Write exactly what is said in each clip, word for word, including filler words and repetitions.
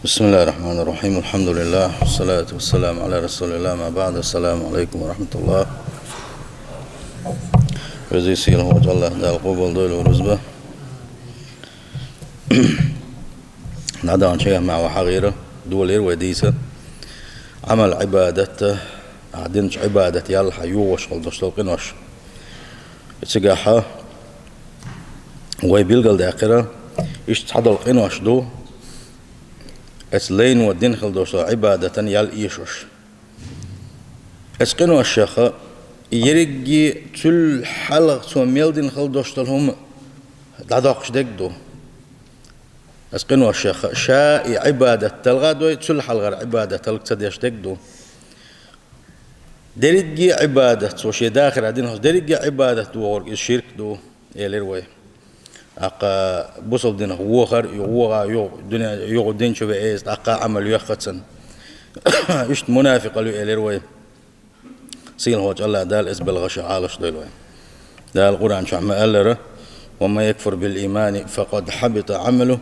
بسم الله الرحمن الرحيم. الحمد لله، والصلاة والسلام على رسول الله، ما بعد. السلام عليكم ورحمة الله. Веза-сийлахь волчу АллахӀ Дала къобал дойла вай рузба. ДӀадаханчу хенахь вай хьахийра, долийра вай дийца Ӏамал-Ӏибадат, ахь динчу Ӏибадат ял хьан йогӀуш хила долуш долу къинош. Цигахь вай билгалдаьккхира, иштта цхьадолу къинош ду, оцу лайно дина хила долуш долу Ӏибадатан ял эшош. Оцу къиношех ерриге цул хьалха цо мел дина хила долуш долу хӀума дӀадоккхуш дерг ду. Оцу къиношех ша и Ӏибадат талха а дой, цул хьалхара Ӏибадат хӀаллак ца деш дерг ду. Дерриге Ӏибадат, цо шен дахарехь дина хила долуш, дерриге Ӏибадат дохург иза ширк ду, элира вай. ТӀаккха бусалба динах вохар, и вогӀа, юха дуьне, юха дин чу веъна, тӀаккха Ӏамал йоьхна цунна. Иштта мунафикъалла ю, элира вай. Сийлахь волчу АллахӀ Дала оцу белхашах Ӏалаш дойла вай. Дала Къуръан чохь ма-аллара: «ومن يكفر بالإيمان فقد حبط عمله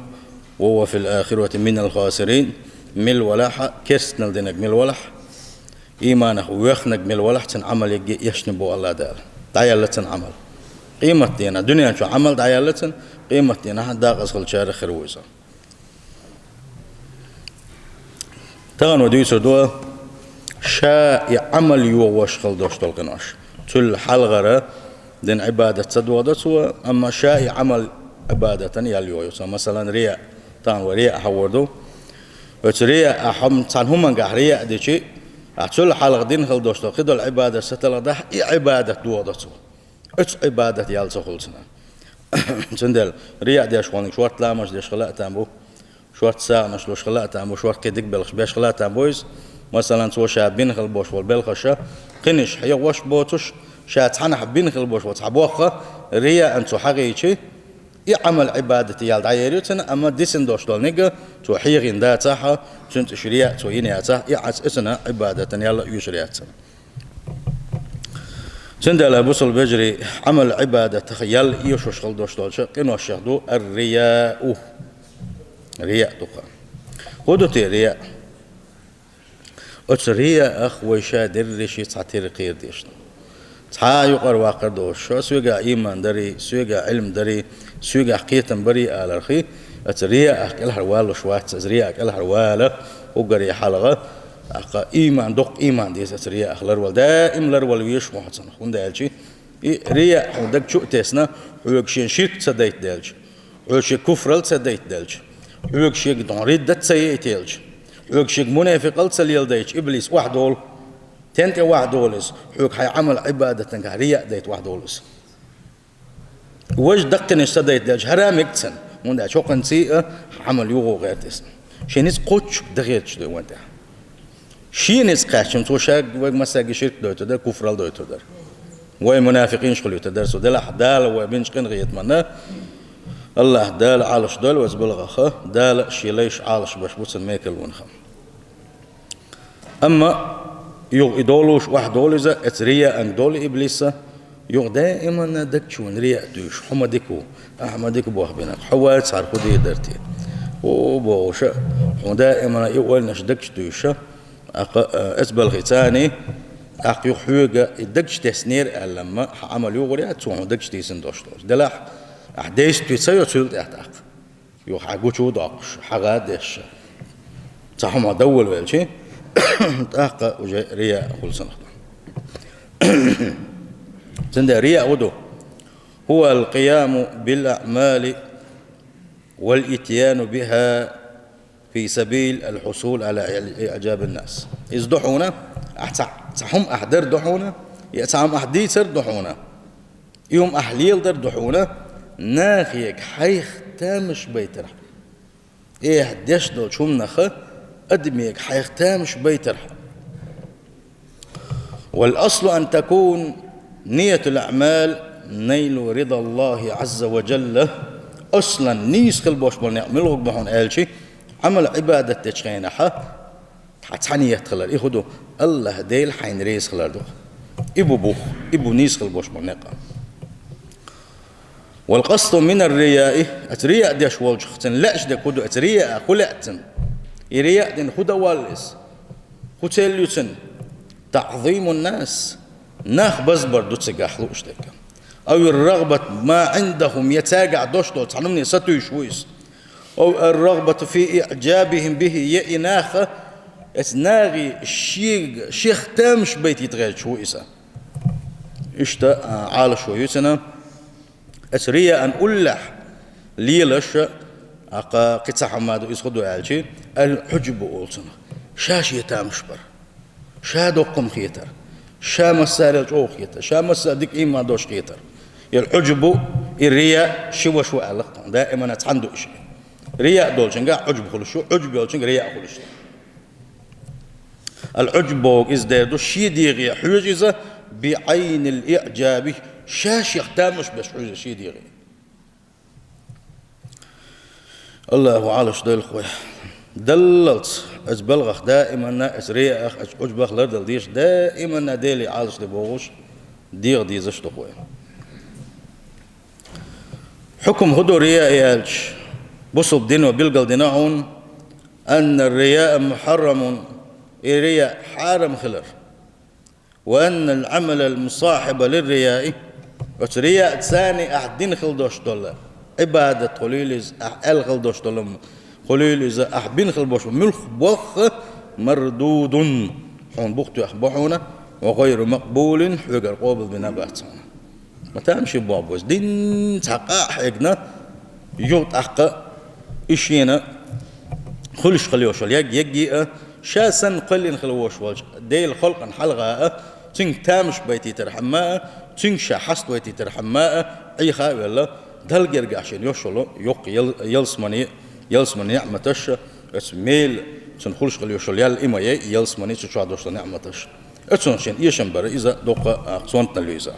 وهو في الآخرة من الخاسرين». Мила валахь а, керстанал динарг мила валахь а, ийманах воьхнарг мила валахь а, цуьнан Ӏамал ерриге а эшна бу АллахӀ Дала. ДӀаяьлла цуьнан Ӏамал. Къематдийнахь, дуьнен чохь Ӏамал дӀаяьлла цуьнан, къематдийнахь декъаза хиллачарах хир ву иза. Тахана вай дуьйцур ду ша и Ӏамал йогӀуш хила долуш долу къинош. Цул хьалхара дина Ӏибадат ца дохадо цо, амма ша и Ӏамал-Ӏибадатан ял йогӀу цо. Масалан, рияъ. Тахана вай рияъ хьахор ду. Оцу рияъ, ахь хьо-, цхьана хӀумангахь рияъ дичи, ахь цул хьалха дина хила долуш долу кхидолу Ӏибадат ца талхадахь, и Ӏибадат дохадо цо. Оцу Ӏибадат ял ца хуьлу цунна. Цундела рияъ деш волниг шорта ламазаш деш хила а там бу, шорта сагӀанаш луш хила а там бу, шорта кхин дика белхаш беш хила а там бу иза. Масалан, цо ша бина хила болуш болу белхаша кхиниш хьехош боцуш, ша цхьанахь бина хила болуш болу цхьа бохха рияъан цо хьахийчи, и Ӏамал-Ӏибадате ял дӀаер ю цунна, амма дисина долуш долниг цо хьехийна дацахь а, цуьнца уьш рияъ цо йина яцахь а, и Ӏац оьцуна Ӏибадатан ял а оьшур яц цунна. Цундела, бусалба вежарий, Ӏамал-Ӏибадатах ял эшош хила долуш долчу къиношех ду ар-рияу. Рияъ ду-кх. ХӀун ду те рияъ? Оцу рияах вай ша дерриш а цхьатера кхера дезаш ду. Цхьа а юкъара ваккхар доцуш, соьгахь ийман дарий, соьгахь Ӏилма дарий, соьгахь кхетам барий алархий, оцу рияах кӀелхьарвалуш вац, оцу рияах кӀелхьарвала уггаре хьалха, тӀаккха ийман, доккха ийман деза оцу рияах ларвала. Даим ларвала везаш ву хьо цунах, хӀунда аьлча и рияъ хьуна даг чу а тесна, хьоьга шен ширк ца дайтаделча, хьоьга шен куфрал ца дайтаделча, хьоьга шега дӀа риддат ца яйтаелча, хьоьга шега мунафикъал ца леладайтча, иблис охьадолу. Тен тӀе охьадолу иза? Хьоьга хьайн Ӏамал-Ӏибадатангахь рияъ дайта охьадолу иза. Важа даккхинаш ца дайтаделча, хӀара мега цунна, хӀунда аьлча хӀокхуьнций а Ӏамал юхо гӀерта иза. Шен ницкъ кхоччуш дан хеташ ду вайн тӀехь. Шен ницкъ кхаьчча, цо шаьрга вайга массаьрга ширк дойтур дара, куфрал дойтур дара. Вай мунафикъинаш хуьлуьйтур дара цо. Делахь Дала вай бинчу къинхетаманна, АллахӀ Дала Ӏалаш дойла вай оцу балхах, Дала а шен лайш Ӏалаш беш бу цунна мекарлонах. Амма юха и долуш охьадолу иза, оцу рияанга долу иблиса, юха даиманна даг чу ван рияъ туьйсуш, хьо ма дика ву, ахьа ма дика бохбинарг, хьо вац хӀара, хӀун дийр дара те? О, бохуша, хьуна даиманна и ойланаш даг чу туьйсуша, тӀаккха, а, оцу балхе царний, тӀаккха юха хьоьга и даг чу теснера аьлла-м, хьан Ӏамал юхур яц, цо хьуна даг чу тийсина долуш долчу. Делахь, ахьа действие ца йо цуьнан тӀехь тӀаккха. Юха хьан гучу а доккхуш, хьан гӀа а деш, цхьа хӀума дан волавелчи, тӀаккха уже рияъ хуьлу цунах. Цундела рияъ хӀун ду? هو القيام بالأعمال والإتيان بها في سبيل الحصول على إعجاب الناس. Иза ду хьуна, ахь цхьа, цхьа хӀума ахь дар ду хьуна, я цхьа хӀума ахь дийцар ду хьуна. И хӀума ахь леладар ду хьуна, нахега хьайх тамаш байтархьама. Ахь деш долчу хӀуманах адамега хьайх тамаш байтархьама. والأصل أن تكون نية الأعمال نيل رضا الله عز وجل. Аслан нийса хила болуш болу некъ мила хӀуг бу хьуна аьлчи, Ӏамал-Ӏибадат дечу хенахьа, хьан цхьа ният хилар, и хӀун ду? АллахӀ Дела хьайна реза хилар ду. И бу бух, и бу нийса хила болуш болу некъ. والقصد من الرياء, оцу рияъ деш волчух цунна лаьаш дерг хӀун ду, оцу рияъ хӀун лаьа цунна? И рияъ дина хӀун да валла иза? ХӀун цел ю цуьнан? تعظيم الناس. Нах базбар ду цигахь лууш дерг. أو الرغبة ما عندهم, я цаьргахь долуш долу цхьана хӀумане сатуьйсуш ву иза. أو الرغبة في إعجابهم به, я и наха, эцу нахе шега, шех тамаш байтийта гӀерташ ву иза. Иштта, а, Ӏалашо ю цуьнан. Эцу рияъан уллехь лелаш, аккха кхин цхьа хӀума ду, иза хӀун ду аьлча, العجب олу цунах. Ша шен тамаш бар. Ша доккха хетар. Ша массарел чӀогӀа хетар. Ша массарел дика ийман долуш хетар. И Ӏужбу, и рияъ ши ваша ву аьлла, даимана цхьаьна ду уьш. Рияъ долчуьнгахь Ӏужбу хуьлуш ю, Ӏужбу йолчуьнга рияъ хуьлуш ю. Ал-Ӏужбу бохург иза дер ду, шен дегӀе хьоьжу иза, بعين الإعجاب, ша шех тамаш беш хьоьжу шен дегӀе. Аллаху Ӏалаш дойлахь вай. Даллалц, оцу балгӀах даиманна, оцу рияах, оцу Ӏужбах лардала дезаш, даиманна Деле Ӏалаш де бохуш, дегӀ дезаш ду вай. Хьукум хӀун ду рияъ аьлча, бусалба дино билгалдина хьуна, أن الرياء محرم, и рияъ хьарам хилар. وأن العمل المصاحب للرياء, оцу рияъ царний ахь дина хила долуш долу Ӏибадат хуьлийла иза, ахь аьлла хила долуш долу хуьлийла иза, ахь бина хила болуш муьлхха болх а, مردود, хьуна бух тоьхна бу хьуна, وغير مقبول, хьоьгара къобалбина бац хьуна. Ма тамашийна болх бу иза. Дин цхьа къа а хьегна, юха тӀаккха и шена хуьлуш хила йолуш йолу яг егги а, ша санна кхоьллина хила волуш волчу Делан халкъана хьалха а, цуьнга тамаш байтийтархьама а, цуьнга ша хьаставайтийтархьама а, Ӏеха а велла, Далла гергахь шена йолуш йолу йоккха ял-, ялсамане, ялсамане неӀматаш а, оцу мела цунна хуьлуш хила йолуш йолу ял и ма яй, ялсамане цу чохь долуш долу неӀматаш. Оцунах шена эшам бара иза, доккха а, сонтанал ю иза.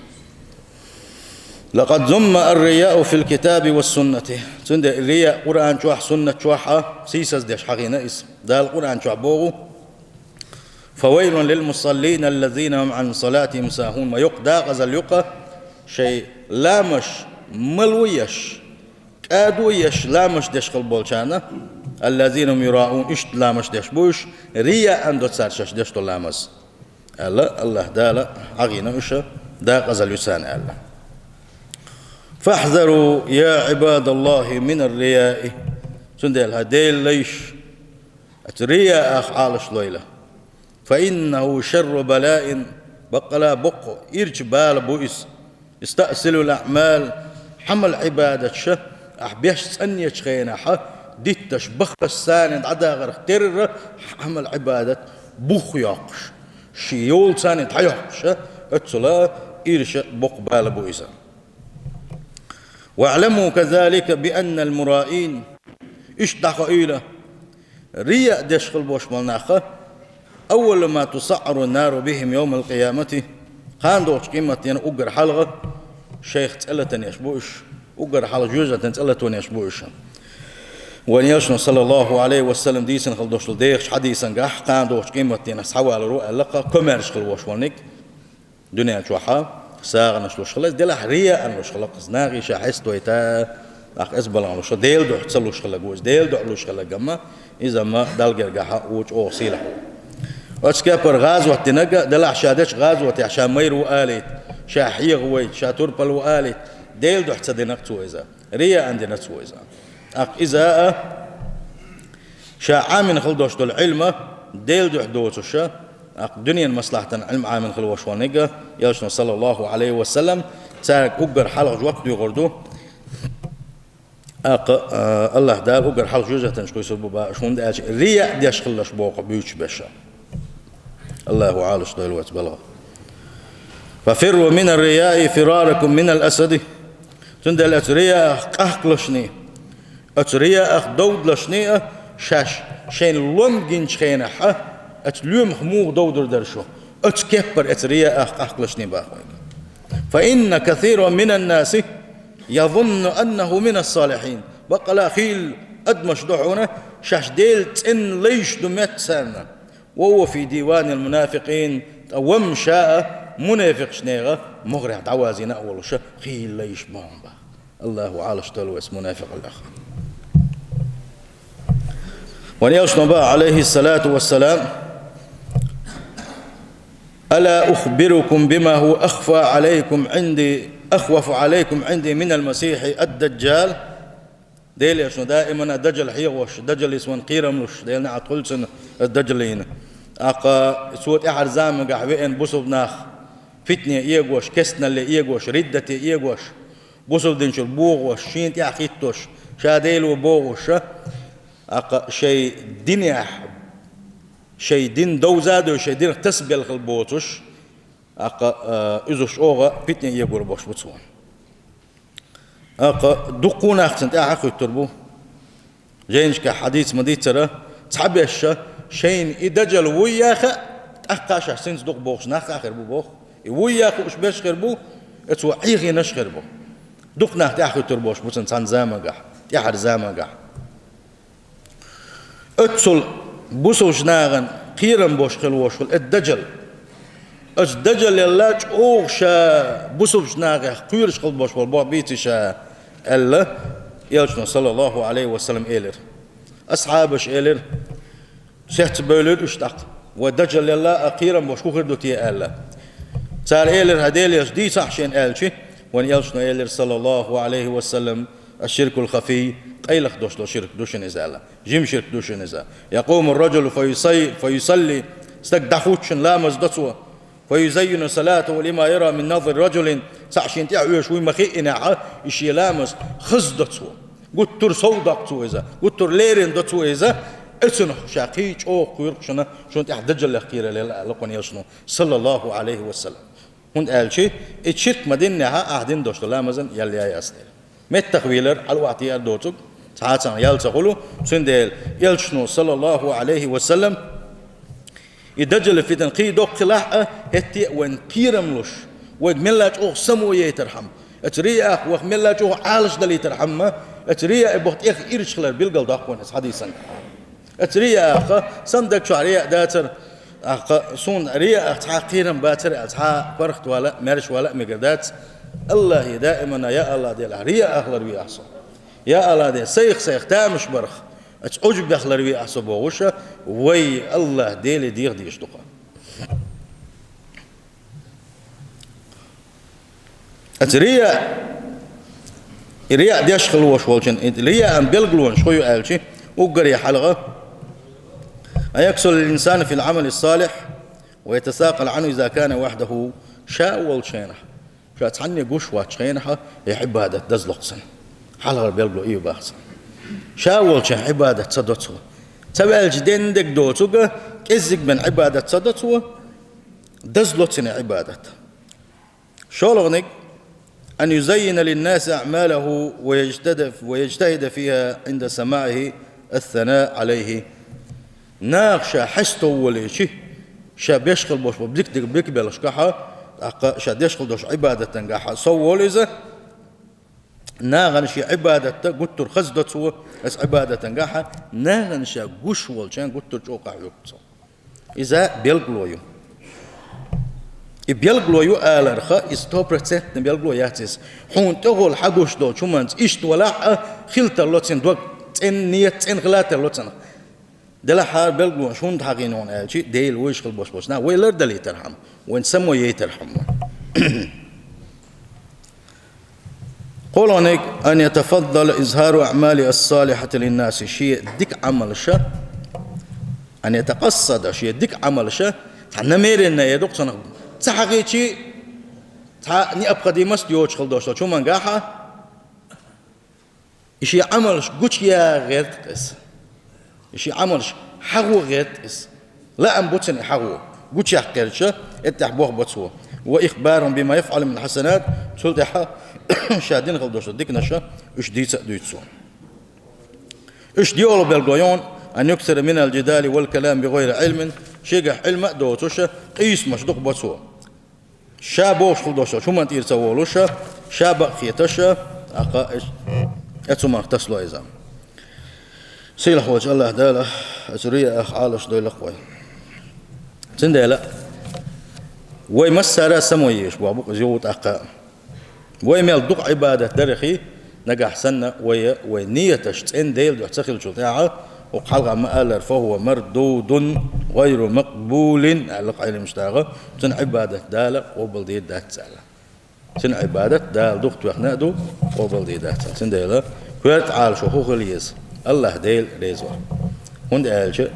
لقد ذم الرياء في الكتاب والسنة. Цундела рияъ Къуръан чохь, суннат чохь а сийсаздеш хьахийна иза. Дала Къуръан чохь боху: فويل للمصلين الذين هم عن صلاتهم ساهون. Ма йоккха дакъазалла ю-кх шайн ламаш мало еш, кӀадо еш ламаш деш хила болчарна, الذين هم يراءون, иштта ламаш деш бу уьш, рияъан ду цара шаьш деш долу ламаз. Аьлла, Аллаха Дала хьахийна уьш, дакъазалла ю царна аьлла. فاحذروا يا عباد الله من الرياء. Цундела, хӀай Делан лайш, оцу рияах Ӏалаш лойла. فإنه شر بلاء, баккъала боккха ирча бала бу иза. يستأصل الأعمال, Ӏамал-Ӏибадаташ ахь беш цӀанъечу хенахь, дитташ бахарш санна дӀадахарх терра, Ӏамал-Ӏибадат бух йоккхуш, шен йолу царна дӀайоккхуш, оццула ирча боккха бала бу иза. واعلموا كذلك بأن المرائين, иштта дӀахоийла, рияъ деш хила болуш болу нах, أول ما تسعر النار بهم يوم القيامة, кхана догӀучу къематдийнахь уггар хьалха шайх цӀе латанеш бу уьш, уггар хьалха жоьжахатин цӀе латанеш бу уьш. Вайн Элчано, саллаллаху Ӏалайхи ва саллам, дийцина хила долуш долу дехачу хьадисангахь, кхана догӀучу къематдийнахь схьавалур ву аьлла-кх, комаьрша хила волуш волу ниг. Дуьнен чохь а сагӀанаш луш хила, делахь рияъан луш хила, кхуза нахе ша хьестадойта, ахь эза балгӀан луш хила, Делан дуьхьа ца луш хила гуш, Делан дуьхьа луш хила гамма, иза ма Далла гергахь а ву чӀогӀа сийлахь ву. Оцу кепара гӀазот динарг а, делахь ша дечу гӀазотехь ша майра ву алийта, ша хьеха вайта, ша турпал ву алийта, Делан дуьхьа ца динарг цо иза. Рияъан дина цо иза. ТӀаккха иза а, ша Ӏамина хила долуш долу Ӏилма Делан дуьхьа доцуша, тӀаккха дуьненан маслахьатан Ӏилма Ӏамина хила волуш волу ниг а, Элчано, саллаллаху Ӏалайхи ва саллам, цаьрга уггар хьалха жоп дуьйгӀур ду. ТӀаккха, а, Аллаха Дала уггар хьалха жоьжахатанаш кхуьйсур бу бохуш, хӀунда аьлча рияъ деш хилалаш боху буьйцуш беша. Аллаху Ӏалаш дойла вайца балгӀа. ففروا من الرياء فراركم من الأسد. Цундела оцу рияах къахкалашний, оцу рияах довдалашний а шаьш шайна лом гинчу хенахь а, оцу лоьмах муха довдур дара шу? Оцу кеппара оцу рияах къахкалашний боху вайга. فإن كثيرا من الناس يظن أنه من الصالحين. Баккъала хийла адамаш ду хьуна, шаьш Делан цӀена лайш ду меттаца царна. وهو في ديوان المنافقين, ткъа вамма ша а мунафикъашна могӀарехь дӀавазийна а волуша, хийла лайш бу хьуна боху. Аллаху Ӏалаш дойла вайца мунафикъаллех. Вайн элчано баха, عليه الصلاة والسلام: «ألا أخبركم بما هو أخفى عليكم عندي، أخوف عليكم عندي من المسيح الدجال». Делан элчано даимана Даджал хьехош, Даджалца вайна кхерам луш, Делан неӀалт хуьлда цунна, Даджална. ТӀаккха цо тӀаьхьарча заманчохь веана бусалба нах фитне эгош, кестналле эгош, риддате эгош, бусалба динчуьра бохош, шена тӀехьа хӀиттош, ша Дело бохош, тӀаккха шайн динехь, шайн дин довза а довзуш, шайн динах тасабелла хила боцуш, тӀаккха, а, уьш чӀогӀа фитне эгор бохуш бу цо. ТӀаккха дуккха а нах цунна тӀаьхьа хӀуьттур бу. Жайнашкахь хьадис ма-дийццара, цхьаберш шайна и Даджал вуй а хаьа, тӀаккха шаьш цуьнца дукха бохуш нах а хир бу боху. И вуй а хууш берш хир бу, и цо Ӏехийнарш а хир бу. Дукха нах тӀаьхьа хӀуьттур бохуш бу цунна цхьана заманчохь, тӀаьхьарча заманчохь. Оццул бусалба нахана кхерам беш хила волуш волу и Даджал. Оцу Даджалел чӀогӀа ша бусалба нахах кхоьруш хила болуш болу боху бийци ша, аьлла, элчано, саллаллаху Ӏалайхи ва саллам, элира. Асхьабаша элира, сецна бевлира уьш тӀаккха: «Вай Даджалел а кхерам беш хӀун хир ду те?» – аьлла. Цара элира: «ХӀай Делан элча, дийцахьа шена», – аьлча, вайн элчано элира, саллаллаху Ӏалайхи ва саллам: «Аш-ширкул хафий, къайлаха долуш долу ширк ду шуна иза», – аьлла. Жима ширк ду шуна иза. «Якъуму ар-раджулу фа юсай-, фа юсалли», стаг дӀахуттуш ламаз до цо. «Фа юзаййину салатаху лима яра мин назари раджулин», цхьаъ шена тӀехь оьшуш вуй ма-хиъинехь, и шен ламаз хаза до цо. Гуттар а сов доккху цо иза, гуттар а леррина до цо иза, и цунах ша кхин а чӀогӀа кхоьру шуна, шуна тӀехь Даджалех кхералла аьлла вайн элчано, саллаллаху Ӏалайхи ва саллам. ХӀунда аьлча и ширк ма-диннехь, ахь дина долуш долу ламазан ял яй ас дела. Меттах вийлар, хьала охьатеар доцург, цхьаццанхьа ял ца хуьлу, цундела элчано, саллаллаху Ӏалайхи ва саллам, и Даджалан фитна кхин доккха хилахь а, хӀетте а вайна кхерам луш, вайга мелла чӀогӀа само яйтархьама, оцу рияах ваха мелла чӀогӀа Ӏалашдалийтархьама, оцу рияъ боху тӀех ирча хилар билгал доккху вайна оцу хьадисан. Оцу рияах, сан даг чохь рияъ дацара, тӀаккха суна рияах цхьа а кхерам бацара аьлла, цхьа а паргӀатвала а, маьршавала а мегар дац. Аллахье даимана: «Я Аллах Дела, рияах ларве ахь со. Я Аллах Дела, сайх-сайх тамаш барх, оцу Ӏуьжбех ларве ахь со», – бохуш, вай Аллах Деле деха дезаш ду-кх. Оцу рияъ, и рияъ деш хила волуш волчун, и рияъан билгалонаш хӀун ю аьлча, уггаре хьалха: «Ан яксура ал-инсану фил Ӏамали ссалихь ва ятасакъала Ӏанху иза кана вахьдаху», ша волчу хенахь, ша цхьанне гуш воцчу хенахь, и Ӏибадат дазло-кх цунна. Хьалхара билгало и ю боху цо. Ша волчу хенахь Ӏибадат ца до цо. Ца ваьлча денна дерг доцург, кӀеззиг бен Ӏибадат ца до цо, дазло цунна и Ӏибадат. ШолгӀаниг: «Ан юзаййина линнаси аӀмалаху ва яжтада-, ва яжтахӀида фиха Ӏинда самаӀихи ас-санаа Ӏалайхи». Наха ша хьесто волийча, ша беш хила болуш болу дика-дика билгалбеллашкахь, тӀаккха ша деш хила долуш Ӏибадатангахь сов волу иза, нахана шен Ӏибадатта гуттар хаза до цо, аса Ӏибадатангахь, нахана ша гуш волчарна гуттар чӀогӀа къахьоьгу цо. Иза билгало ю. И билгало ю аларх, и стопроцентный билгало яц иза. Хьуна тӀехула хьагуш долчу хӀуманца иштта валахь а, хила тарло цуьнан дог, цӀена ният, цӀена хила тарло цунах. Делахь хӀара билгалонаш хӀунда хьахийна аьлча, Дела вуьйш хила болуш болчу наха вай лардалийтархьама, вайна само яйтархьама. КхоалгӀаниг: «Ан ятафаддала изхӀару аӀмалихи ас-салихьати линнаси», шен дика Ӏамалша, «ан ятакъассада», шен дика Ӏамалша, цхьа намерение яр ду-кх цунах, ца хьахийча, цхьа необходимость йоцуш хила долуш долчу хӀумангахь, и шен Ӏамалш гучуяха гӀерта иза. И шен Ӏамалш хьахо гӀерта иза. Лаам бу цунна и хьахо. Гучуяккха гӀерташ, эттехь боху бо цо. «Ва ихбаруху бима яфӀалу мин хьасанат», цул тӀаьхьа ша дина хила долуш долу диканаш, уьш дийца а дуьйцу цо. Уьш доьалгӀа билгало ю хьуна: «Ан юксира минал жидали вал калами бигайри Ӏилмин», шегахь Ӏилма а доцуш, къийсамаш дукха бо цо. Ша бохуш хила долуш долчу хӀуманна тӀера ца волуш, ша бакъ хеташ, тӀаккха эц-, эцу хӀуманах тасло иза. Сийлахь волчу АллахӀ Дала оцу рияах Ӏалашдойла-кх вай. Цундела вай массара а само езаш боху бу-кх иза юха тӀаккха. Вай мел дукха Ӏибадат дархьа, нагахь санна вай, вай нияташ цӀена Делан дуьхьа ца хилчул тӀаьхьа, Укх хьалха ма аллара: «فهو مردود غير مقبول», аьлла Ӏилманчаша, цун Ӏибадат Дала къобалдийр дац аьлла. Цун Ӏибадат Дала духьа тоьхна а ду, къобалдийр дац аьлла. Цундела коьрта Ӏалашо хӀун хила еза? АллахӀ Дела реза вар. ХӀунда аьлча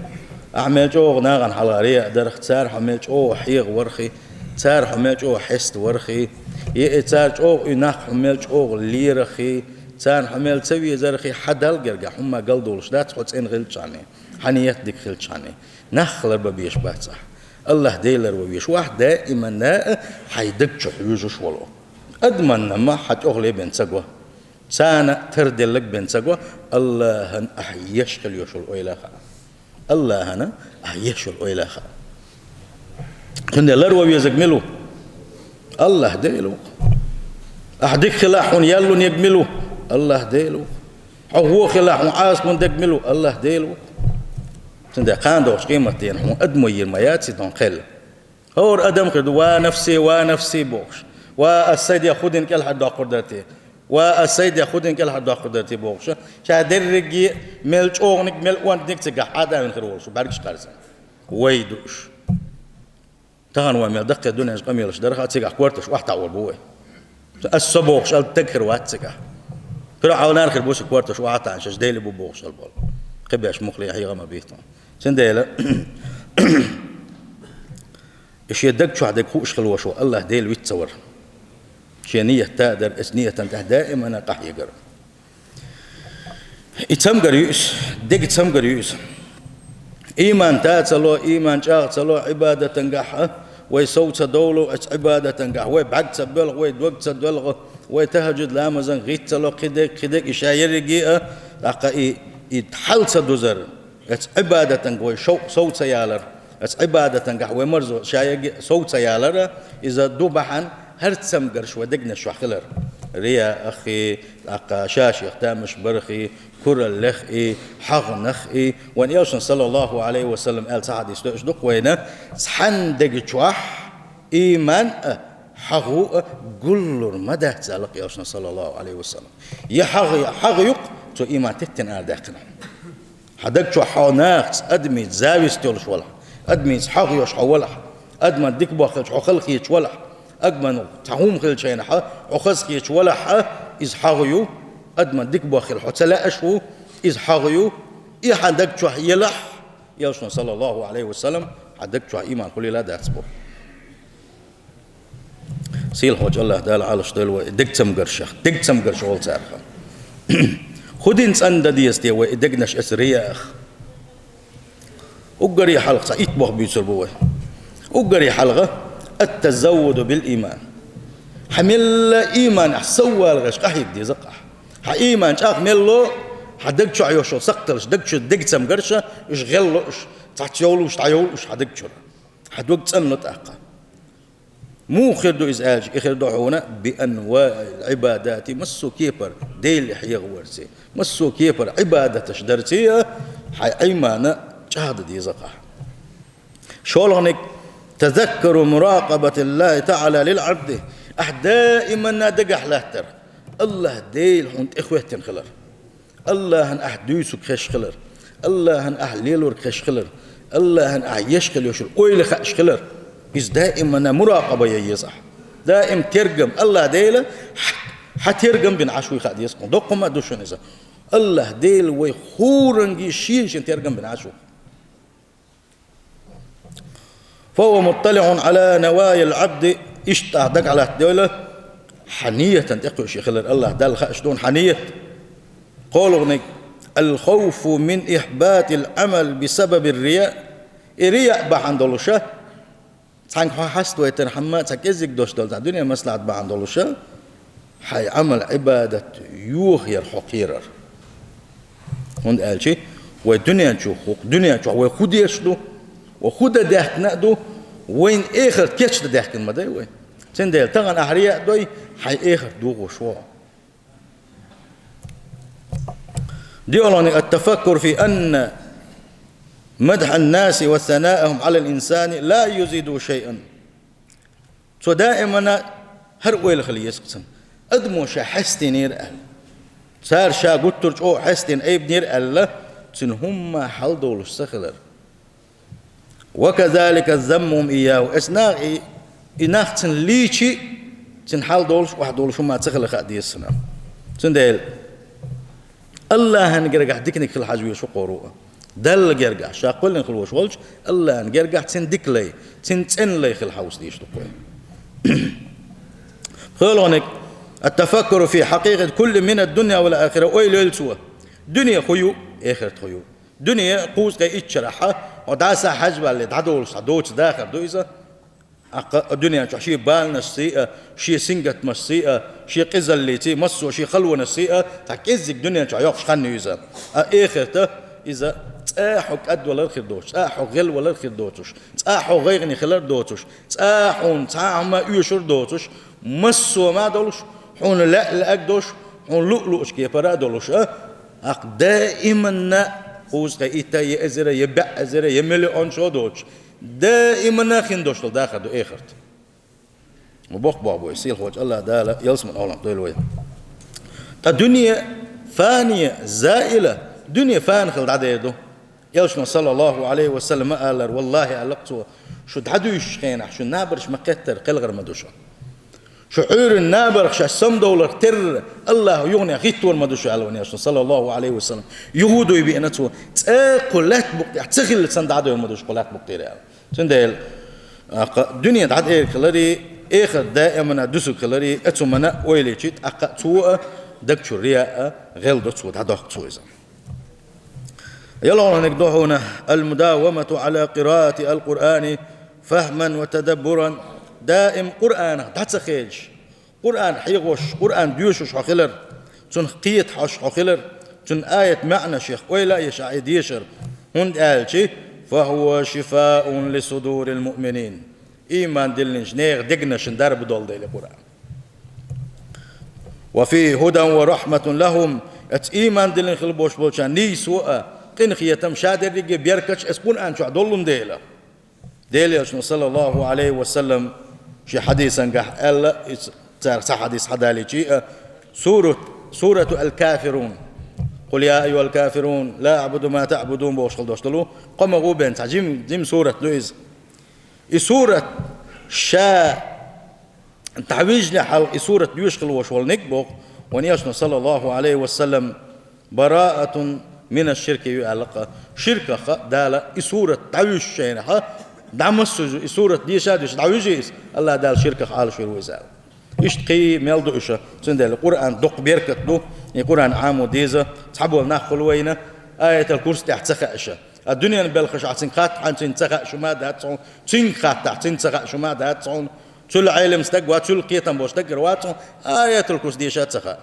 ахьа мел чӀогӀа нахана хьалха рияъ дарах, цар хьо мел чӀогӀа хьеха вархи, цар хьо мел чӀогӀа хьеста вархи, е, э, цар чӀогӀа и нах хьо мел чӀогӀа лерахи, царна хьо мел ца везархи, хьа Далла гергахь хӀумма галдолуш дац, хьо цӀена хилчхьана, хьан ният дика хилчхьана. Нах ларбан безаш бац ахь. АллахӀ Дела ларбан везаш ва ахь, даиманна а хьайн даг чу хьоьжуш волу. Адаманна ма хьан тӀехула бен ца го, царна тарделларг бен ца го, АллахӀан ахь еш хила йиш йолу ойла а хаьа. АллахӀана ахь еш йолу ойла а хаьа. Цундела ларбан везарг мила ву? АллахӀ Дела ву. Ахь дика хилахь, хьуна ял лур ерг мила ву? АллахӀ Дела ву. Хьо вон хилахь, хьуна Ӏазап лур дерг мила ву? АллахӀ Дела ву. Цундела кхана догӀучу къематдийнахь хьуна адамо йийр ма яц и тхуна кхел. ХӀора адам хир ду: «Ва нафси, ва нафси», – бохуш. «Ва, ас сайн дегӀ хӀун дина кӀелхьардоккхур дара те? Ва, ас сайн дегӀ хӀун дина кӀелхьардоккхур дара те?» – бохуша. Ша дерриге а, мел чӀогӀаниг, мел онданиг цигахь Ӏадавина хир волуш ву, бӀаьргаш кхарзина. Вай ду уьш. Тахана вай мел даккхий дуьненчу къамелаш дархьа, цигахь корташ охьатаӀор бу вай. Ас со бохуш аьлла стаг хир вац цигахь. ПиргӀавнана хир бу сан корташ охьатаӀна, шаьш Дела бу бохуш аьлла болу. Кхин беш муххале хьегӀа ма битта. Цундела и шен даг чохь дерг хууш хилла волуш ву АллахӀ Дела виц ца вар. Шен ният а дара, оцу ниятана тӀехь даимана къахьегар. И цамгар ю иза, дега цамгар ю иза. Ийман та ца ло, ийман чӀагӀ ца ло, Ӏибадатангахь а вай сов ца довлу, оцу Ӏибадатангахь вай бӀаьрг ца боьлху, вай дог ца доьлху, вай тахӀажуд ламазан гӀиц ца ло, кхидерг, кхидерг, и ша ерриге а, тӀаккха и, и хьал ца дузар. Оцу Ӏибадатанга вай шовкъ сов ца ялар, оцу Ӏибадатангахь вай марзо ша ерриге а сов ца ялар, иза ду бахьана хӀара цамгарш вай дегнаш чохь хилар. Рияъ ахи, тӀаккха ша-шех тамаш бархи, кураллех и, хьагӀнах и. Вайн элчано, саллаллаху Ӏалайхи ва саллам, аьлла цхьа хьадис доьшуш ду-кх вайна: цхьанна дега чохь ийман а, хьагӀу а гуллур ма дац, аьлла-кх элчано, саллаллаху Ӏалайхи ва саллам. Я хьагӀ, я хьагӀ ю-кх цо ийман теттина арадаьккхина. Хьан даг чохь хьо нахаца, адамица зависть йолуш валахь, адамица хьагӀ йолуш хьо валахь, адаман дика боххилча хьо халахеташ валахь, адаман цхьа хӀума хилча хьо хазахеташ валахь а, иза хьагӀ ю, адаман дика боххийла хьо ца лаьаш ву, иза хьагӀ ю, и хьан даг чохь елахь, элчано, саллаллаху Ӏалайхи ва саллам, хьан даг чохь ийман хуьлийла дац бо. Сийлахьчу АллахӀ Дала Ӏалаш дойла вай и дег цамгаршах, дег цамгарш олу царах. ХӀун дина цӀандан деза те вай и дегнаш оцу рияах? Уггаре хьалха цхьа итт бохам буьйцур бу вай. Уггаре хьалха: ат-тазаввуду бил-ийман. Хьан мелла ийман ахь соввала гӀеш къахьега деза-кх ахь. Хьан ийман чӀагӀ мел ло, хьан даг чохь йолуш йолу сакхталш, даг чу дег цамгарша, уьш гӀелло уьш, цхьацца йовлуш, дӀайовлу уьш хьан даг чуьра. Хьан дог цӀанло тӀаккха. Муха хир ду иза аьлча, и хир ду хьуна: би анваил Ӏибадати, массо а кепара Дела хьехаварций, массо а кепара Ӏибадаташ дарций а, хьайн Ӏимана чӀагӀдан деза-кх ахь. ШолгӀаниг: тазаккару муракъабатиллахӀи таӀала лил Ӏабди. Ахь даиманна дагахь латтар АллахӀ Дела хьуна тӀехӀоьттина хилар. АллахӀан ахь дуьйцург хезаш хилар, АллахӀан ахь лелорг хезаш хилар, АллахӀан ахь еш хила йиш йолу ойла хууш хилар. Иза даиманна муракъаба ян еза ахь. Даим тергам, АллахӀ Дела хьан тергам бина Ӏаш вуй хаа деза хьуна. Доккха хӀума а ду шуна иза. АллахӀ Дела вай хӀоранге шен-шен тергам бина Ӏаш ву. فهو مطلع على نوايا العبد. Иштта ахь дагахь латтадойла хьан ниятана тӀекхуьуш хилар, АллахӀ Далла хууш ду хьан ният. КхоалгӀаниг: алхавфу мин ихьбатил Ӏамал би сабабир рияъ. И рияъ бахьана долуша, цхьаьнга хьо хьаставайтар хьамма, цхьа кӀеззиг долуш долу, цхьа дуьненан маслахьат бахьана долуша, хьайн Ӏамал-Ӏибадат йохаяр хьо кхерар. ХӀунда аьлча вай дуьнен чу хӀокху дуьнен чохь вай хӀун деш ду, вай хӀун дан даьхкина а ду, вайна эхарт кечдан даьхкина ма дай вай. Цундела тахана ахь рияъ а дой, хьайн эхарт дохош ву хьо. ДиъалгӀаниг: ат-тафаккур фи анна мадхьан-наси ва санаахум Ӏалал инсани ла язиду шайъан. Цо даимана хӀара ойла хила еза-кх цунна. Адамо ша хьестийнера аьлла, цара ша гуттар а чӀогӀа хьестийна айбинера аьлла, цуьнан хӀумма хьал долуш ца хилар. «Ва казалика заммухум ийяху». Эс нах и, и нах цуьнан лийчи, цуьнан хьал долуш, охьадолуш хӀумма ца хилар хаа деза цунах. Цундела Аллахьан гергахь диканиг хила хьажа везаш ву кхо а. Далла гергахь, ша кхоьллина хила волуш волчу Аллахьан гергахь цуьнан дика лай, цуьнан цӀена лай хила хьовса дезаш ду кхо. ПхоьалгӀаниг: «Ат-тафаккуру фи хьакъикъати кулли мина ад-дунья вал ахира», ойла йойла цо. Дуьне хӀун ю, эхарт хӀун ю. Дуьне кхузткъе итт шарахь, хьо дӀаса хьажа валле, дӀадолуш цхьа доцу дахар ду иза. ТӀаккха дуьнен чохь шен баланашций а, шен сингаттамашций а, шен къизаллиций, массо а шен халонашций а, цхьа кӀеззиг дуьнен чохь йоккхуш хан ю иза. А эхарта иза цкъа хьо кӀадвалар хир доцуш, цкъа хьо гӀелвалар хир доцуш, цкъа хьо гӀайгӀане хилар доцуш, цкъа хьуна цхьа а хӀума оьшур доцуш, массо а ма долуш, хьуна лаьа лаьаг долуш, хьуна луъ луъучу кепара а долуш, а? ТӀаккха даиманна кхузткъе итт а, я эзар а, я бӀе эзар а, я миллион шо доцуш, даиманна хин долуш долу дахар ду эхарт. Ма боккха боху бой, сийлахьчу Аллах Дала ялсаман Ӏалам дойла вай. Ткъа дуьне фани, заила, дуьне фани хила дӀадер ду. Элчано, саллаллаху Ӏалайхи ва саллам, ма аллара, валлахи, аьлла-кх цо, шу дӀадуьйшучу хенахь, шу набарш ма-кхеттара кхелхар ма ду шу. Шу Ӏуьйран набарх шаьш самадовларх терра, Аллахьа юханехь хӀиттор ма ду шу, аьлла ван Элчано, саллаллаху Ӏалайхи ва саллам. ЮхӀудуй веана цо, цкъа кху лаьтта букъ тӀехь ца хилла санна дӀадойр ма ду шу кху лаьтта букъ тӀера, аьлла. Цундела, а, кху дуьне дӀадерг хиларе, эхарт даимана дуьсург хиларе, оцу хӀуманна ойла йича, тӀаккха цо а, даг чу реа а, гӀелдо цо, дӀадохку цо иза. ЯлхолгӀаниг ду хьуна: «Ал-мудавамату Ӏала къираати ал-Къуръани фахман ва тадаббуран». Даим Къуръанах дӀа ца хедаш, Къуръан хьехош, Къуръан доьшуш хьо хилар, цунах кхета хьожуш хьо хилар, цуьнан аят маьӀнашех ойла а еш ахь и дешар, хӀунда аьлча: «Фахува шифаун ли судурил муъминин». Ийман диллинчу нехан дегнашна дарба долу дела Къуръан. «Ва фи хӀудан ва рахьматун лахӀум». Эцу ийман диллина хила болуш болчарна нийсо а, къинхетам, ша дерриге беркаташ эцу Къуръан чохь доллун дела. Делан Элчано, саллаллаху Ӏалайхи ва саллам, шен хьадисангахь аьлла, иза царах цхьа хьадис хьадалийча а, сурат, сурату ал-Кафирун. «Къул я айюхал кафирун, ла аъбуду ма таъбудун», бохуш хила долуш долу, кхо ма гӀу бен цхьа жим, жим сурат ду иза. И сурат ша дӀавижна хьалха и сурат доьшуш хила волуш волу ниг боху, ван Элчано, саллаллаху Ӏалайхи ва саллам, «бараатун мина ширки» ю аьлла-кх. Ширках а Дала и сурат дӀавуьжучу хенахь, дӀа массо а и сурат деша а деша дӀавуьжий иза, Аллах Дала ширках Ӏалашвийр ву иза аьлла. Иштта кхин мел ду уьш, цундела Къуръан доккха беркат ду, и Къуръан Ӏамо деза, цхьаболу нах хуьлу вайна, Аятал Курс тӀехь ца хаьа ша. А дуьненан белхашахь цуьнга хаттахь, цуьнга ца хаьа шу ма дац хьуна, цуьнга хаттахь, цуьнга ца хаьа шу ма дац хьуна, цуьлла Ӏелам стаг вац, цуьлла кхетам болу стаг вац хьуна, Аятал Курс деша а ца хаьа.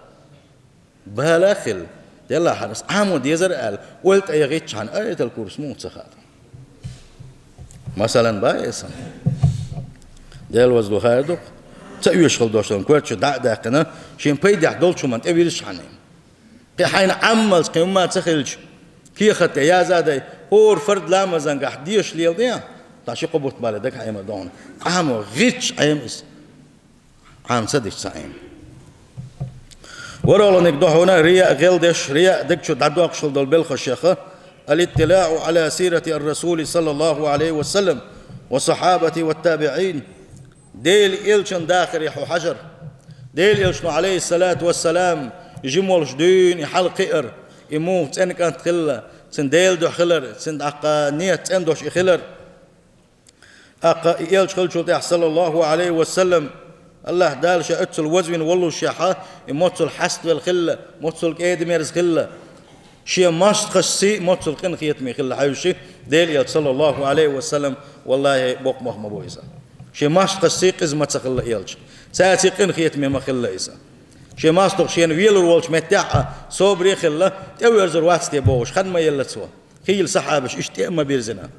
Бала хилла, делахь хьан ас Ӏамо дезара аьлла, ойла тӀе яхийтча хьан Аятал Курс муха ца хаьа. Масалан, бан эсан. Дела ваза ду хаар ду-кх. Ца оьшуш хила долуш долу коьртачу дӀа а даьккхина, шен пайдехь долчу хӀуманна тӀе вирзича хьан. Кхин хьайна Ӏаммалц кхин хӀумма ца хилча, кехат тӀе яза а дай, хӀора фард ламазангахь деша леладе, тхан ши-кхо бутт бале дага хьайма догӀна. Ӏамо гӀирташ Ӏема иза. Ӏама ца дича ца Ӏема. ВорхӀалгӀаниг ду хьуна рияъ гӀелдеш, рияъ даг чу дӀадоккхуш хила долу белхашех: «Ал-иттилаъу Ӏала сирати ар-Расули саллаллаху Ӏалайхи ва саллам ва сахьабати ва табиӀин». Делан Элчан дахаре хьо хьажар. Делан Элчано, Ӏалайхиссалату вассалам, жима волуш дуьйна и хьалакхиар, и муха цӀена кӀант хилла, цуьнан Делан дуьхьа хилар, цуьнан тӀаккха нийят цӀена долуш и хилар. ТӀаккха и Элча хиллачул тӀаьхьа, саллаллаху Ӏалайхи ва саллам, Аллах Дала ша оццул вазвина воллушехь, и моццул хьаставелла хилла, моццул кӀеда-мерза хилла, шен мостагӀашций а моццул къинхетаме хилла хьаьвсича, Делан Элча, саллаллаху Ӏалайхи ва саллам, валлахӀи, боккха мах ма бу иза. Шен мостагӀашций къиза ма ца хилла Элча. Цаьрций къинхетаме ма хилла иза. Шен мостагӀа шена велур волчу меттехь а собаре а хилла, тӀеверзур вац те бохуш, хан ма елла цо. Хийла сахьабаш иштта тӀе а ма бирзина.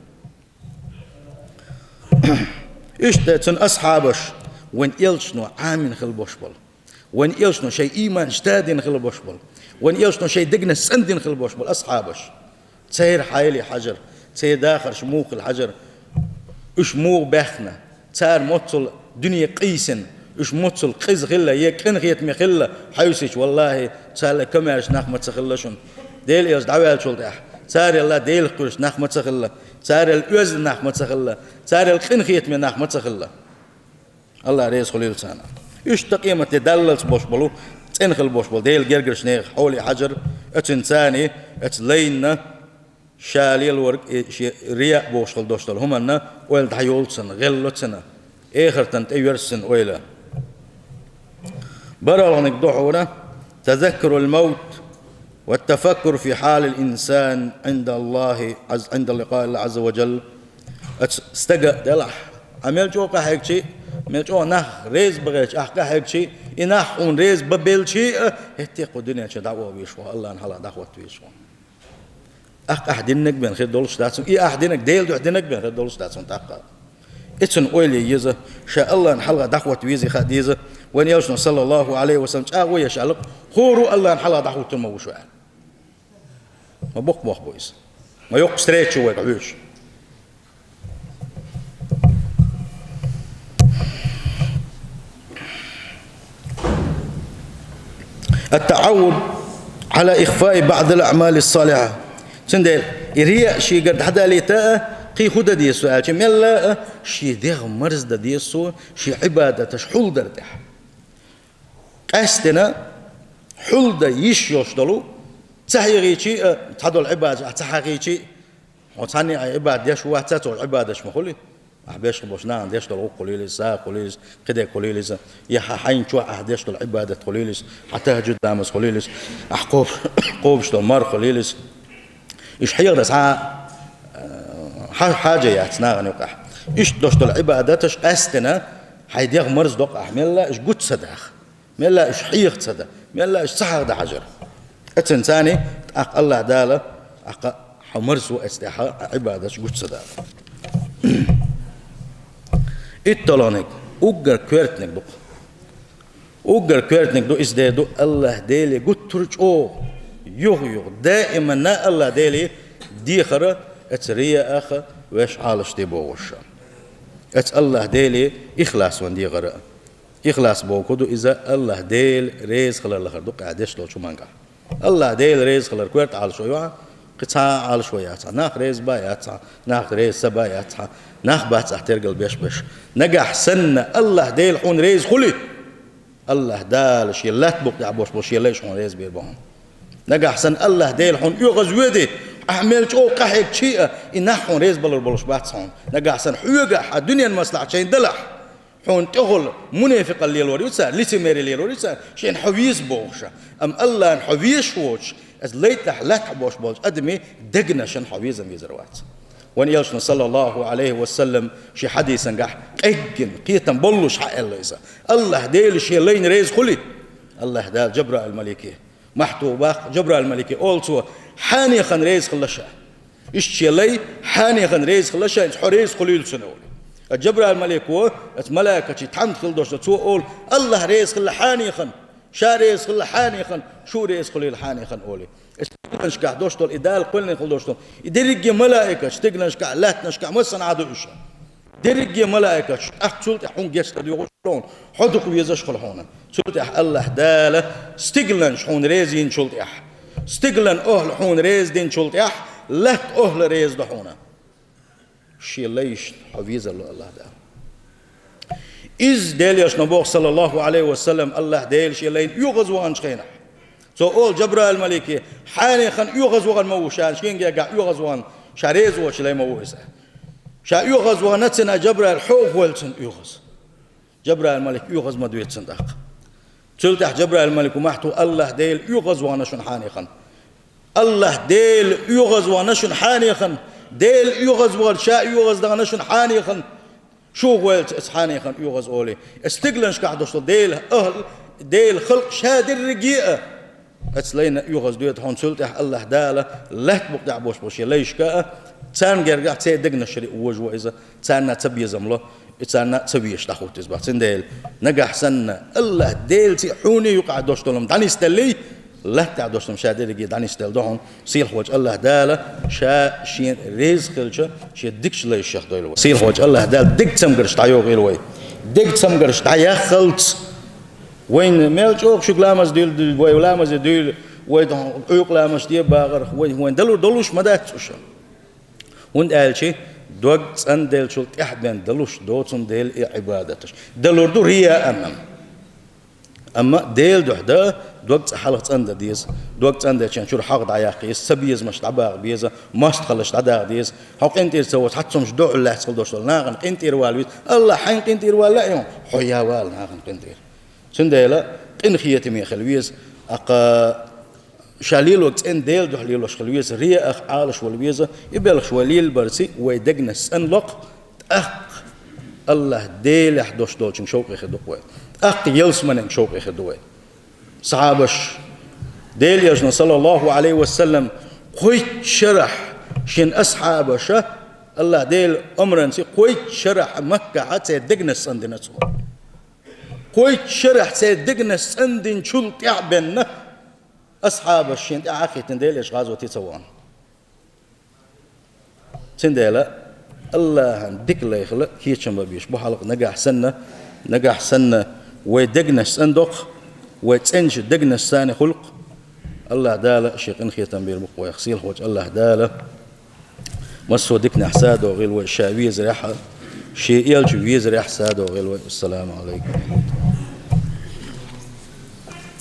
Иштта цуьнан асхьабаш, вайн Элчано Ӏамийна хила болуш болу, вайн Элчано шайн ийманаш тадина хила болуш болу, вайн Элчано шайн дегнаш цӀандина хила болуш болу асхьабаш. Церан хьале хьажар, церан дахарш муха хилла хьажар, уьш муха баьхна, цара моццул дуьне къийсина, уьш моццул къиза хилла я къинхетаме хилла хьаьвсича, валлахӀи, царал комаьрша нах ма ца хилла шуна. Делан Элча дӀаваьллачул тӀаьхьа, Царел Делах кхоьруш нах ма ца хилла, царел оьзда нах ма ца хилла, царел къинхетаме нах ма ца хилла. АллахӀ реза хуьлийла царна. Иштта къематде даллалц болуш болу, цӀена хила болуш болу Делан гергарчу нехан хьоле хьажар, оцуьнан царна, оцу лайна ша лелорг, и шен рияъ бохуш хила долуш долу хӀуманна ойла дӀайолу цунна, гӀелло цунна, эхартан тӀе йоьрзу цунна ойла. БархӀалгӀаниг ду хьуна: تذكر الموت والتفكر في حال الإنسان عند الله عز، عند لقاء الله عز وجل. Оцу стага делахь, ахь мел чӀогӀа къахьегчий, мел чӀогӀа нах реза бан гӀерташ ахь къахьегчий, и нах хьуна реза бан белчий а, хӀетте кху дуьнен чу дӀаоха везаш ву, АллахӀна хьалха дӀахӀотта везаш ву. Ахь къахь диннарг бен хир долуш дац хьуна, и ахь динарг Делан дуьхьа динарг бен хир долуш дац хьуна тӀаккха. И цунна ойла е еза, ша АллахӀна хьалха дӀахӀотта везий хаа деза, вайн элчано, саллаллаху Ӏалайхи ва саллам, чӀагӀо еш аьлла, хӀора а АллахӀна хьалха дӀахӀуттур ма ву шу аьлла. Ма боккха мох бу иза. Ма йоккха встреча вайга хьоьжуш. التعود على إخفاء بعض الأعمال الصالحة. Цундела и рияъ шегара дӀадалийта а, кхин хӀун дан деза со аьлча, мелла а шен дегӀ марздан деза со, шен Ӏибадаташ хьулдар тӀехь. Къаьсттина хьулдан йиш йолуш долу, ца хьехийчий а, цхьадолу Ӏибадаташ ахь ца хьахийчий, хьо цхьанне а Ӏибадат деш ву вац, цо Ӏибадаташ ма хуьлий. Ахь беш хила болуш нахана деш долу гӀуллакх хуьлийла иза, сагӀа хуьлийла иза, кхидерг хуьлийла иза, я хьан хьайна чохь ахь деш долу Ӏибадат хуьлийла иза, хьан тахӀажуд ламаз хуьлийла иза, ахь кхоб-, кхобуш долу марха хуьлийла иза. Уьш хьехар цхьа а, э, хьа-, хьажа яц нахана юкъахь. Иштта долуш долу Ӏибадаташ къаьсттина хьайн дегӀ марздо-кх ахь, мелла а уьш гучу ца даха. Мелла а уьш хьеха ца дан, мелла а уьш ца хьахдан хьажар. Оцуьнан царна тӀаккха АллахӀ Дала тӀаккха хьо марзво оцу тӀехь, Ӏибадаташ гучу ца даха. ИтталгӀаниг, уггар коьртаниг ду-кх. Уггар коьртаниг ду, иза дер ду АллахӀ Деле гуттар а чӀогӀа, юха-юха, даимана АллахӀ Деле дехар, оцу рияъах веш Ӏалашде бохуш. Оцу АллахӀ Деле ихлас ван дехар а. Ихлас бохург ду иза, АллахӀ Дела реза хилар лахар ду-кх ахь деш долчу хӀуманга. АллахӀ Дела реза хилар коьрта Ӏалашо ю хьан, кхин цхьа а Ӏалашо яц хьан, нах реза бан яц хьан, нах реза ца бан яц хьан, нах бац ахь тергал беш-беш. Нагахь санна АллахӀ Дела хьуна реза хуьлий, АллахӀ Дала шен лаьтта букъ тӀехь болуш болу шен лайш хьуна реза бийр бу хьуна. Нагахь санна АллахӀ Дела хьуна оьгӀаз воьдий, ахь мел чӀогӀа къахьегчий а, и нах хьуна реза балар болуш бац хьуна. Нагахь санна хьоьга а хьан дуьненан маслахьат шайна далахь, хьуна тӀехула мунепикъал лелор ю цара, лицемерие лелор ю цара, шайна хьо веза бохуш. Амма АллахӀна хьо везаш воцуш, иза лай тӀехь лаьтта болуш болчу адамийн дегнашна хьо везам везар вац. Вайн элчано, саллаллаху Ӏалайхи ва саллам, шен хьадисангахь къеггина, кхетам боллуш хьааьлла иза: АллахӀ Дела шен лайна реза хуьлий, АллахӀ Дала Джабраил-малике, мохь туху баккха, Джабраил-малике олу цо: «Хьенехан реза хилла ша». Иштта шен лай: «Хьенехан реза хилла ша, хьо реза хуьлийла цунна», – олий. Ткъа Джабраил-малико, оцу малайкашца тхьамда хила долуш ду, цо олу: «АллахӀ реза хилла хьенехан, ша реза хилла хьенехан, шу реза хуьлийла хьенехан», – олий. Оцу стигланашкахь долуш долу, и Дала кхоьллина хила долуш долу, и дерриге малайкаш, стигланашкахь, лаьттанашкахь, массанхьа ду уьш. Дерриге малайкаш, тӀаккха цул тӀаьхьа хьуна гечдар доьхуш долу, хьо дукха везаш хуьлу хьуна. Цул тӀаьхьа АллахӀ Дала стигланаш хьуна реза йинчул тӀаьхьа, стиглан охӀла хьуна реза динчул тӀаьхьа, лаьтта охӀла реза ду хьуна. Шен лайшна хьо везар ву АллахӀ Дала. Иза Делан элчано боху, саллаллаху Ӏалайхи ва саллам, АллахӀ Дела шен лайна оьгӀаз ваханчу хенахь, цо олу Джабраил-малике: «Хьенехан оьгӀаз вахана ма ву ша, шен гергахь оьгӀаз вахана, ша реза воцуш лай ма ву иза. Ша оьгӀаз вахана, цуьнан Джабраил хьо а хьовла цунна оьгӀаз». Джабраил-малик оьгӀаз ма доьду цунна тӀаккха. Цул тӀаьхьа Джабраил-малико мохь туху: «АллахӀ Дела оьгӀаз вахана шуна хьенехан. АллахӀ Дела оьгӀаз вахана шуна хьенехан. Дела оьгӀаз вахана, ша оьгӀаз дахана шуна хьенехан. Шу а хьовла цу оцу хьенехан оьгӀаз», – олий. Оцу стигланашкахь долуш долу Делан охӀла, Делан халкъ ша дерриге а оцу лайна оьгӀаз доьду хьуна, цул тӀаьхьа АллахӀ Дала лаьтта букъ тӀехь болуш болу шен лайшка а, царна гергахь церан дегнаш риа вожа ву иза, царна ца безам ло, и царна ца везаш дӀахӀутту иза боху. Цундела нагахь санна АллахӀ Делаций, хьуний юкъахь долуш долу хӀума дӀанисделлий, лаьтта тӀехь долуш долу хӀума ша дерриге дӀанисделла ду хьуна. Сийлахьчу АллахӀ Дала ша шена реза хилча, шен дикачу лайшех дойла вай. Сийлахьчу АллахӀ Дала дегцамгарш дӀайохийла вай. Дегцамгарш дӀаяххалц, вайна мел чӀогӀа шуьга ламаз дуьйла, вай ламазе дуьйла, Вай Ӏуйкъе ламазаш де багӀарах, вай, вайна далур долуш ма дац уьш. ХӀунда аьлча дог цӀенделчул тӀаьхьа бен далуш доцун Делан и Ӏибадаташ. Далур ду рияъан. Амма Делан дуьхьа дан дог цӀа хьалха цӀендан деза. Дог цӀенделча чуьра хьагӀ дӀаяккха еза, цабезамаш дӀабагӀа беза, мостагӀаллаш дӀадагӀа деза. Хьо къинтӀера ца воцу, хьа цомаш дуьхьал лаьцна хила долуш долу нахана къинтӀера вала веза. АллахӀ хьайна къинтӀера вала лаьа, хьо я вала нахана къинтӀера. Цундела къинхетаме хила веза, аккха ша лелорг цӀена Делан дуьхьа лелош хила веза, рияъах Ӏалаш вала веза, и белхаш вай лелабарца вай дегнаш цӀанло-кх, тӀаккха АллахӀ Делехь дош долчун шовкъе хир ду-кх вай. ТӀаккха ялсаманин шовкъе хир ду вай. Сахьабаш, Делан Элчано, саллаллаху Ӏалайхи ва саллам, кхойтта шарахь шен асхьабаша, АллахӀ Делан омранца, кхойтта шарахь Маккахьа церан дегнаш цӀандина цо. Кхойтта шарахь церан дегнаш цӀандинчул тӀаьхьа бенна асхьабаш шен тӀаьхьа а хӀиттина Делан Элча гӀазоте ца вахана. Цундела АллахӀан дика лайхала кечам бан безаш бу хьалха, нагахь санна, нагахь санна вай дегнаш цӀандо-кх, вай цӀеначу дегнаш цӀанъе хуьлу-кх. АллахӀ Дала шен къинхетам бийр бу-кх вайх, сийлахьчу АллахӀ Дала массо а диканехь садогӀийла вай, ша везарехь а, шен Элча везарехь а садогӀийла вай. Ассаламу Ӏалайкум.